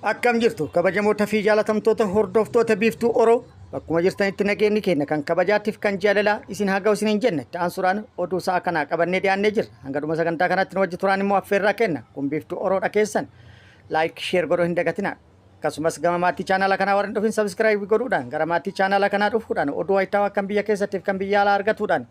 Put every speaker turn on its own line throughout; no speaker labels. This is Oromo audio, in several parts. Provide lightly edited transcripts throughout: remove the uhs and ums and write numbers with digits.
Akkam jirtu kabajamoota fi jaalatamtoota hordoftoota Biiftuu Oroo, bakkuma jirtanitti nageenyi keenya kan kabajaatiif kan jaalalaa isin haa ga'u isiniin jenna. Itti aansuudhaan oduu sa'a kanaa qabannee dhiyaannee jirra. Hanga dhuma sagantaa kanaatti nu wajji turaan immoo affeerraa kenna. Kun Biiftuu Oroodha keessan. Like, share godhuu hin dagatina. Akkasumas gama maatii chaanaala kanaa warra hin dhufin subscribe godhuudhaan gara maatii chaanaala kanaa dhufuudhaan oduu wayitaawaa kan biyya keessattiif kan biyya alaa argatuudhaan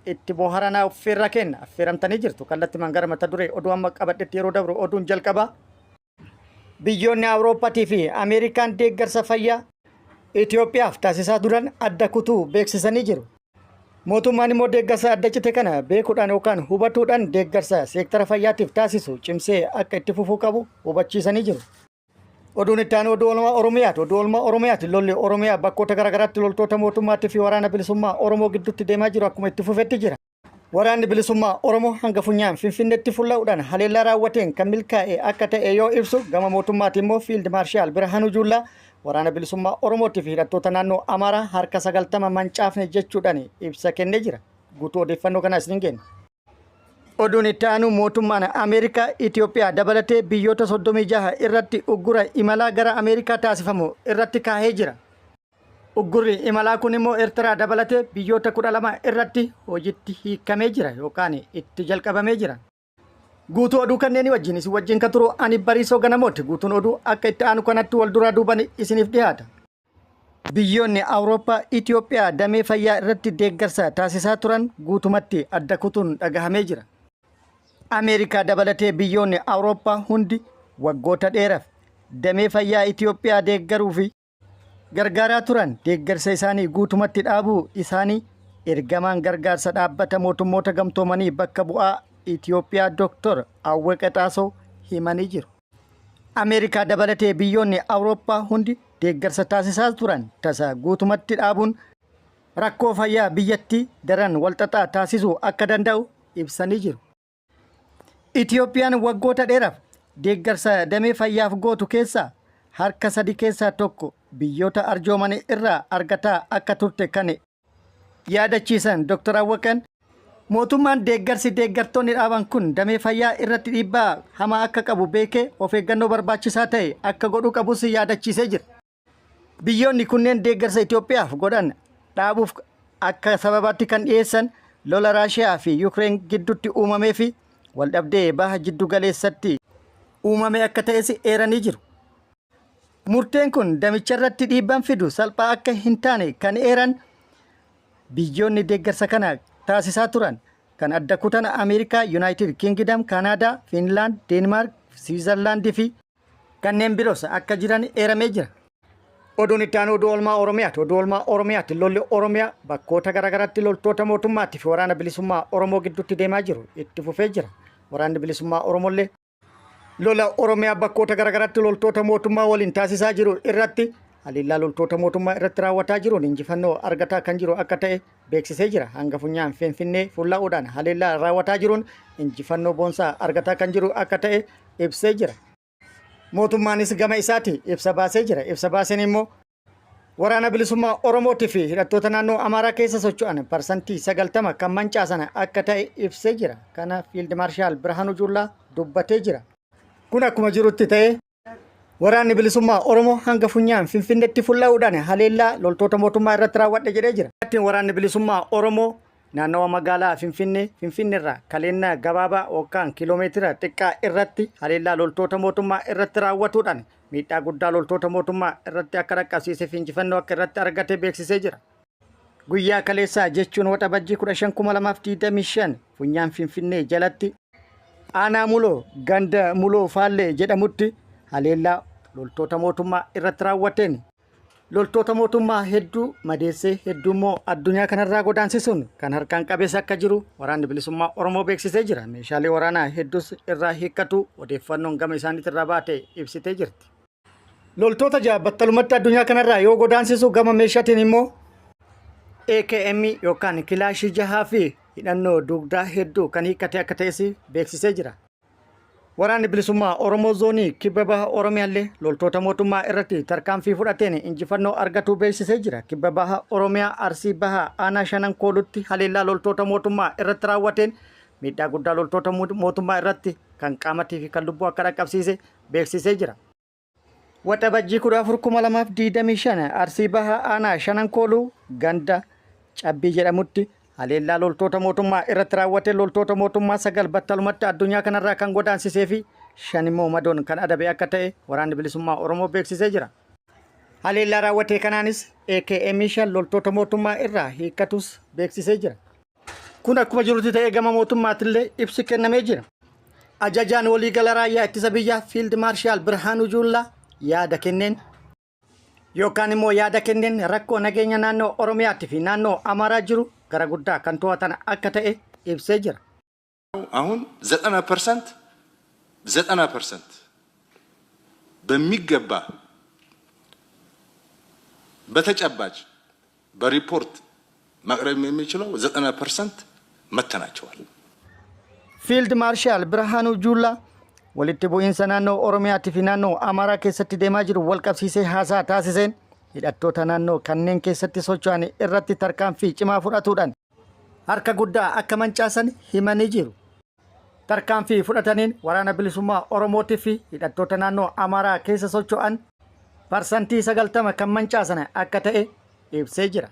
itti boharanaa affeerraa kenna. Affeeramtanii jirtu. Kallattimaan gara mata duree oduu amma qabadhetti yeroo dabru, oduun jalqabaa. Biyyoonni Awurooppaatii fi Ameerikaan deeggarsa fayyaa Itoophiyaaf taasisaa turan adda kutuu beeksisanii jiru. Mootummaan immoo deeggarsa adda cite kana beekuudhaan yookaan hubatuudhaan deeggarsa seektara fayyaatiif taasisu cimsee akka itti fufuu qabu hubachiisanii jiru. Oduun itti aanu oduu oolmaa Oromiyaati. Oduu oolmaa Oromiyaati. Lolli Oromiyaa bakkoota garaagaraatti loltoota mootummaatii fi waraana bilisummaa Oromoo gidduutti deemaa jiru akkuma itti fufetti jira. Waraanni bilisummaa Oromoo hanga funyaan Finfinneetti fulla'uudhaan haleellaa raawwateen kan milkaa'e akka ta'e yoo ibsu, gama mootummaatiin immoo Fiild Maarshaal Birhaanuu Juullaa waraana bilisummaa Oromootii fi hidhattoota naannoo Amaaraa harka 90 mancaafne jechuudhaan ibsa kennee jira. Guutuu odeeffannoo kanaa isiniin kenna. Oduun itti aanu mootummaan Ameerikaa Itoophiyaa dabalatee biyyoota 36 irratti uggura imalaa gara Ameerikaa taasifamu irratti kaahee jira. Uggurri imalaa kun immoo Eertiraa dabalatee biyyoota 12 irratti hojitti hiikamee jira yookaan itti jalqabamee jira. Guutuu oduu kanneenii wajjin isin wajjin kan turu ani Bariisoo Ganamooti. Guutuun oduu akka itti aanu kanatti wal duraa duuban isiniif dhiyaata. Biyyoonni Awurooppaa Itoophiyaa damee fayyaa irratti deeggarsa taasisaa turan guutumatti adda kutuun dhagahamee jira. Ameerikaa dabalatee biyyoonni Awurooppaa hundi waggoota dheeraaf damee fayyaa Itoophiyaa deeggaruu fi gargaaraa turan deeggarsa isaanii guutumatti dhaabuu isaanii ergamaan gargaarsa dhaabbata mootummoota gamtoomanii bakka bu'aa Itoophiyaa Dr. Awwaqe Xaasoo himanii jiru. Ameerikaa dabalatee biyyoonni Awurooppaa hundi deeggarsa taasisaa turan tasa guutumatti dhaabuun rakkoo fayyaa biyyattii daran walxaxaa taasisuu akka danda'u ibsanii jiru. Itoophiyaan waggoota dheeraaf deeggarsa damee fayyaaf gootu keessaa harka sadi keessaa tokko biyyoota arjooman irraa argataa akka turte kan yaadachiisan Dr. Awwaqan, mootummaan deeggarsi deeggartoonni dhaaban kun damee fayyaa irratti dhiibbaa hamaa akka qabu beekee of eeggannoo barbaachisaa ta'e akka godhuu qabus yaadachiisee jira. Biyyoonni kunneen deeggarsa Itoophiyaaf godhan dhaabuuf akka sababaatti kan dhiyeessan lola Raashiyaa fi Yukireen gidduutti uumamee fi waldhabdee baha jiddu galeessatti uumame akka ta'es eeranii jiru. Murteen kun damicharratti dhiibbaan fidu salphaa akka hin taane kan eeran biyyoonni deeggarsa kana taasisaa turan kan adda kutan Ameerikaa, Yunaayitid Kingidam, Kaanaadaa, Fiinlaand, Deenmaark, Siwiizerlaandii fi kanneen biroos akka jiran eeramee jira. Oduun itti aanu oduu oolmaa Oromiyaati. Oduu oolmaa Oromiyaatti lolli Oromiyaa bakkoota garaagaraatti loltoota mootummaatti fi waraana bilisummaa Oromoo gidduutti deemaa jiru itti fufee jira. Waraanni bilisummaa Oromollee lola Oromiyaa bakkoota garaagaraatti loltoota mootummaa waliin taasisaa jiru irratti haleellaa loltoota mootummaa irratti raawwataa jiruun injifannoo argataa kan jiru akka ta'e beeksisee jira. Hanga funyaan Finfinnee fullaa'uudhaan haleellaa raawwataa jiruun injifannoo boonsaa argataa kan jiru akka ta'e ibsee jira. Mootummaanis gama isaati ibsa baasee jira. Ibsa baaseen immoo waraana bilisummaa Oromootii fi hidhattoota naannoo Amaaraa keessa socho'an 90% kan mancaasan akka ta'e ibsee jira. Kana Fiild Maarshaal Birhaanuu Juullaa dubbatee jira. Kun akkuma jirutti ta'ee, waraanni bilisummaa Oromoo hanga funyaan Finfinneetti fulla'uudhaan haleellaa loltoota mootummaa irratti raawwadhe jedhee jira. Waraanni bilisummaa Oromoo naannawa magaalaa Finfinnee, Finfinneerraa kaleennaa gabaabaa yookaan kiiloomeetira xiqqaa irratti haleellaa loltoota mootummaa irratti raawwatuudhaan miidhaa guddaa loltoota mootummaa irratti akka dhaqqabsiisee fi injifannoo akka irratti argate beeksisee jira. Guyyaa kaleessaa jechuun Waxabajjii 15,2025 funyaan Finfinnee jalatti aanaa Muloo ganda Muloo Faallee jedhamutti haleellaa loltoota mootummaa irratti raawwateen loltoota mootummaa hedduu madeessee, hedduu immoo addunyaa kanarraa godaansisuun kan harkaan qabeessa akka jiru waraanni bilisummaa Oromoo beeksisee jira. Meeshaalee waraanaa hedduus irraa hiikkatu odeeffannoon gama isaaniitirraa baate ibsitee jirti. Loltoota ja'a battalumatti addunyaa kanarraa yoo godaansisu, gama meeshaatiin immoo AKM yookaan kilaashii jahaa fi hidhannoo dugdaa hedduu kan hiikkate akka ta'es beeksisee jira. Waraanni bilisummaa Oromoo zoonii kibba baha Oromiyaallee loltoota mootummaa irratti tarkaanfii fudhateen injifannoo argatuu beeksisee jira. Kibba baha Oromiyaa, Arsii baha, aanaa Shanan Koolutti haleellaa loltoota mootummaa irratti raawwateen miidhaa guddaa loltoota mootummaa irratti kan qaamatii fi kan lubbuu akka dhaqqabsiise beeksisee jira. Waxabajjii 14,2025 Arsii Bahaa Aanaa Shanan Kooluu ganda Cabbii jedhamutti haleellaa loltoota mootummaa irratti raawwate loltoota mootummaa 9 battalumatti addunyaa kanarraa kan godaansisee fi 5 immoo madoon kan adabe akka ta'e Waraanni Bilisummaa Oromoo beeksisee jira. Haleellaa raawwate kanaanis AKM 5 loltoota mootummaa irraa hiikkatus beeksisee jira. Kun akkuma jirutti ta'ee gama mootummaatillee ibsi kennamee jira. Ajajaan waliigala raayyaa ittisa biyyaa Fiild Maarshaal Birhaanuu Juullaa yaada kenneen yookaan immoo yaada kenneen rakkoo nageenya naannoo Oromiyaatti fi naannoo Amaaraa jiru gara guddaa kan to'atan akka ta'e ibsee jira.
አሁን 90% 90% በሚገባ በተጨባጭ በሪፖርት ማቅረብ የሚችለው 90% መተናቸዋል።
Fiild Maarshaal Birhaanuu Juullaa walitti bu'iinsa naannoo Oromiyaatii fi naannoo Amaaraa keessatti deemaa jiru wal qabsiisee haasaa taasiseen hidhattoota naannoo kanneen keessatti socho'an irratti tarkaanfii cimaa fudhatuudhaan harka guddaa akka mancaasan himanii jiru. Tarkaanfii fudhataniin waraana bilisummaa Oromootii fi hidhattoota naannoo Amaaraa keessa socho'an 90% kan mancaasan akka ta'e ibsee jira.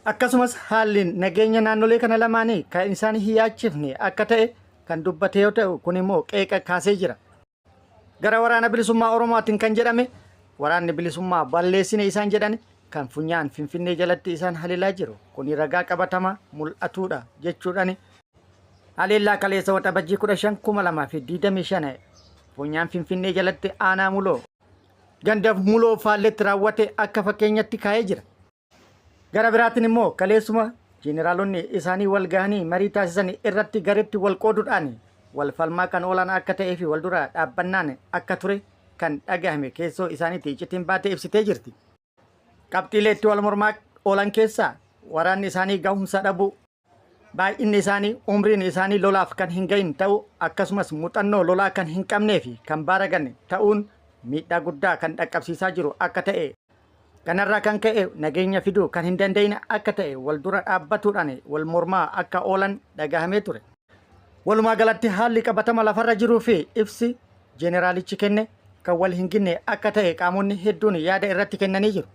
Akkasumas haalli nageenya naannolee kana lamaanii kan isaan hin yaachifne akka ta'e kan dubbate yoo ta'u kun immoo qeeqa kaasee jira. Gara waraana bilisummaa Oromootiin kan jedhame waraanni bilisummaa balleessine isaan jedhan kan funyaan Finfinnee jalatti isaan haleelaa jiru kuni ragaa qabatama mul'atuudha jechuudhaan haleellaa kaleessa Waxabajjii 15,2025 funyaan Finfinnee jalatti aanaa muloo ganda muloo faalletti raawwate akka fakkeenyatti kaa'ee jira. Gara biraatiin immoo kaleessuma jeneraalonni isaanii wal gahanii marii taasisan irratti gareetti wal qooduudhaan wal falmaa kan oolan akka ta'ee fi wal dura dhaabbannaan akka ture kan dhagahame keessoo isaaniitti iccitiin baatee ibsitee jirti. Qabxiilee itti wal mormaa oolan keessaa waraanni isaanii gahumsa dhabuu, baay'inni isaanii umriin isaanii lolaaf kan hin gahin ta'uu akkasumas muuxannoo lolaa kan hin qabnee fi kan baaragan ta'uun miidhaa guddaa kan dhaqqabsiisaa jiru akka ta'e kanarraa kan ka'e nageenya fiduu kan hin danda'in akka ta'e wal dura dhaabbatuudhaan wal mormaa akka oolan dhagahamee ture. Walumaa galatti haalli qabatama lafarra jiruu fi ibsi jeeneraalichi kenne kan wal hin ginne akka ta'e qaamonni hedduun yaada irratti kennanii jiru.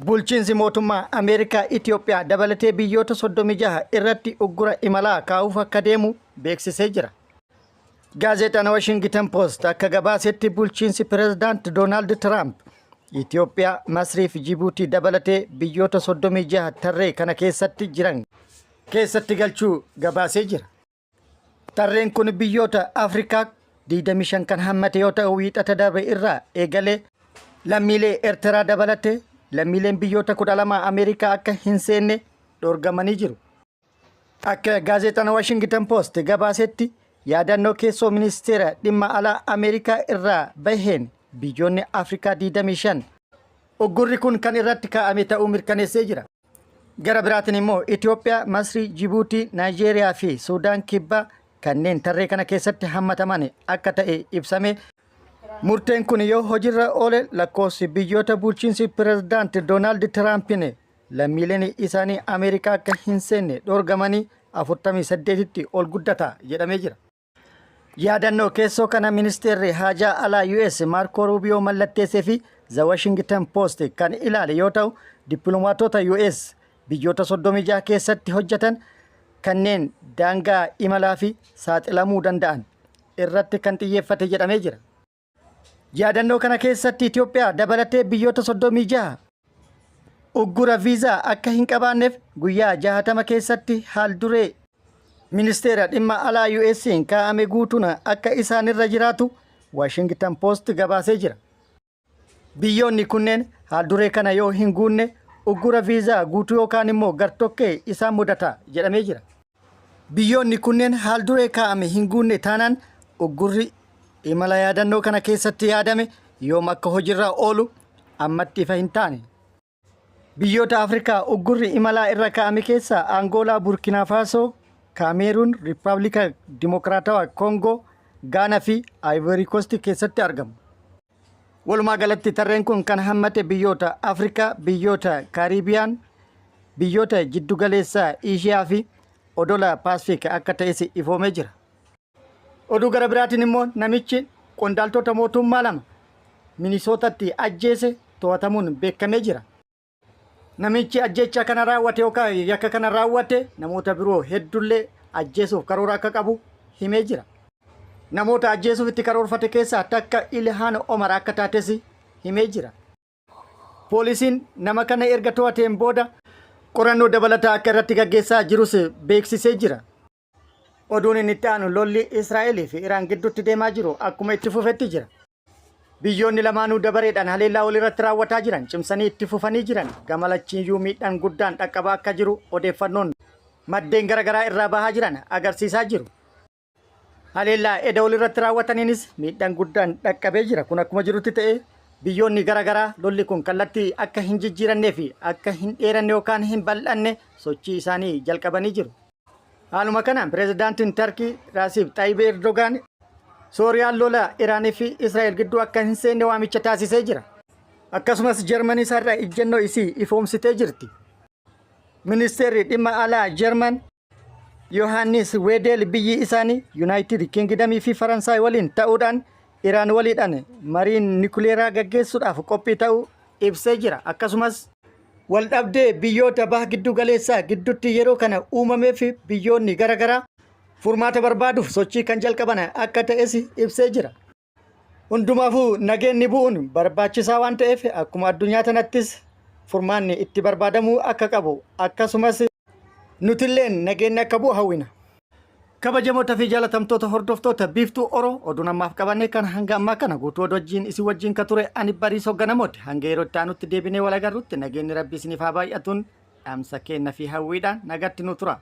Bulchiinsi mootummaa Ameerikaa Itoophiyaa dabalatee biyyoota 36 irratti uggura imalaa kaa'uuf akka deemu beeksisee jira. Gaazexaan Washington Post akka gabaasetti bulchiinsi pirezidaant Doonaald Tiraamp Itoophiyaa, Masrii fi Jibuutii dabalatee biyyoota 36 tarree kana keessatti jiran keessatti galchuu gabaasee jira. Tarreen kun biyyoota Afrikaa 25 kan hammate yoo ta'u wiixata darbe irraa eegalee lammiilee Eertiraa dabalatee lammiileen biyyoota 12 Ameerikaa akka hin seenne dhorgamanii jiru. Akka gaazexaan Washington Post gabaasetti yaadannoo keessoo ministeera dhimma alaa Ameerikaa irraa baheen biyyoonni Afrikaa 25 uggurri kun kan irratti kaa'ame ta'uu mirkaneessee jira. Gara biraatiin immoo Itoophiyaa, Masrii, Jibuutii, Naayijeeriyaa fi Suudaan Kibbaa kanneen tarree kana keessatti hammataman akka ta'e ibsame. Murteen kun yoo hojiirra oole lakkoofsi biyyoota bulchiinsi pirezidaant Doonaald Tiraampiin lammiileen isaanii Ameerikaa akka hin seenne dhorgamanii 48tti ol guddata jedhamee jira. Yaadannoo keessoo kana ministeerri haajaa alaa US Maarkoo Ruubiyoo mallatteessee fi The Washington Post kan ilaale yoo ta'u dippiloomaatota US biyyoota 36 keessatti hojjetan kanneen daangaa imalaa fi saaxilamuu danda'an irratti kan xiyyeeffate jedhamee jira. Yaadannoo kana keessatti Itoophiyaa dabalatee biyyoota 36 uggura viizaa akka hin qabaanneef guyyaa 60 keessatti haal duree ministeera dhimma alaa US'n kaa'ame guutuun akka isaanirra jiraatu Washington Post gabaasee jira. Biyyoonni kunneen haal duree kana yoo hin guunne uggura viizaa guutuu yookaan immoo gartokkee isaan mudata jedhamee jira. Biyyoonni kunneen haal duree kaa'ame hin guunne taanaan uggurri imala yaadannoo kana keessatti yaadame yoom akka hojiirra oolu ammatti ifa hin taane. Biyyoota Afrikaa uggurri imalaa irra kaa'ame keessaa Angoolaa, Burkina Faasoo, Kaameeruun, Riippaabilika Dimokiraatawaa Koongoo, Gaanaa fi Ivory Coast keessatti argamu. Walumaa galatti tarreen kun kan hammate biyyoota Afrikaa, biyyoota Kaariibiyaan, biyyoota jiddugaleessaa Ishiyaa fi odola Paasifik akka ta'es ifoomee jira. Oduu gara biraatiin immoo namichi qondaaltota mootummaa lama Minisootatti ajjeese to'atamuun beekamee jira. Namichi ajjeechaa kana raawwate yookaan yakka kana raawwate namoota biroo hedduullee ajjeesuuf karoora akka qabu himee jira. Namoota ajjeesuuf itti karoorfate keessaa takka Ilhaan Omar akka taates himee jira. Poolisiin nama kana erga to'ateen booda qorannoo dabalataa akka irratti gaggeessaa jirus beeksisee jira. Oduun inni itti aanu lolli Israa'elii fi Iraan gidduutti deemaa jiru akkuma itti fufetti jira. Biyyoonni lamaanuu dabareedhaan haleellaa walirratti raawwataa jiran cimsanii itti fufanii jiran. Gama lachiiyyuu miidhaan guddaan dhaqqabaa akka jiru odeeffannoon maddeen garaagaraa irraa bahaa jiran agarsiisaa jiru. Haleellaa eda walirratti raawwataniinis miidhaan guddaan dhaqqabee jira. Kun akkuma jirutti ta'ee biyyoonni garaagaraa lolli kun kallattii akka hin jijjiirannee fi akka hin dheeranne yookaan hin bal'anne sochii isaanii jalqabanii jiru. Haaluma kanaan pireezidaantiin Tarkii Raasiib Xaayib Erdogaan Sooriyaan lola Iraanii fi Israa'el gidduu akka hin seenne waamicha taasisee jira. Akkasumas Jarmanii isaarraa ijjennoo isii ifoomsitee jirti. Ministeerri dhimma alaa Jarman Yohaannis Weedeel biyyi isaanii Yuunaayitid Kingidamii fi Faransaay waliin ta'uudhaan Iraan waliidhaan mariin nikuleeraa gaggeessuudhaaf qophii ta'uu ibsee jira. Akkasumas waldhabdee biyyoota baha giddu galeessaa gidduutti yeroo kana uumamee fi biyyoonni garaagaraa furmaata barbaaduuf sochii kan jalqaban akka ta'es ibsee jira. Hundumaafuu nageenyi bu'uun barbaachisaa waan ta'eef akkuma addunyaa tanattis furmaanni itti barbaadamuu akka qabu akkasumas nutilleen nageenyi akka bu'u hawwina. Kabajamoota fi jaalatamtoota hordoftoota Biiftuu Oro, oduun ammaaf qabanne kan hanga ammaa kana guutuu oduu wajjin isin wajjin ka ture ani Bariisoo Ganamooti. Hanga yeroo itti aanutti deebinee wal agarrutti nageenyi Rabbi isiniif haa baay'atuun dhaamsa keenna fi hawwiidhaan nagatti nu tura.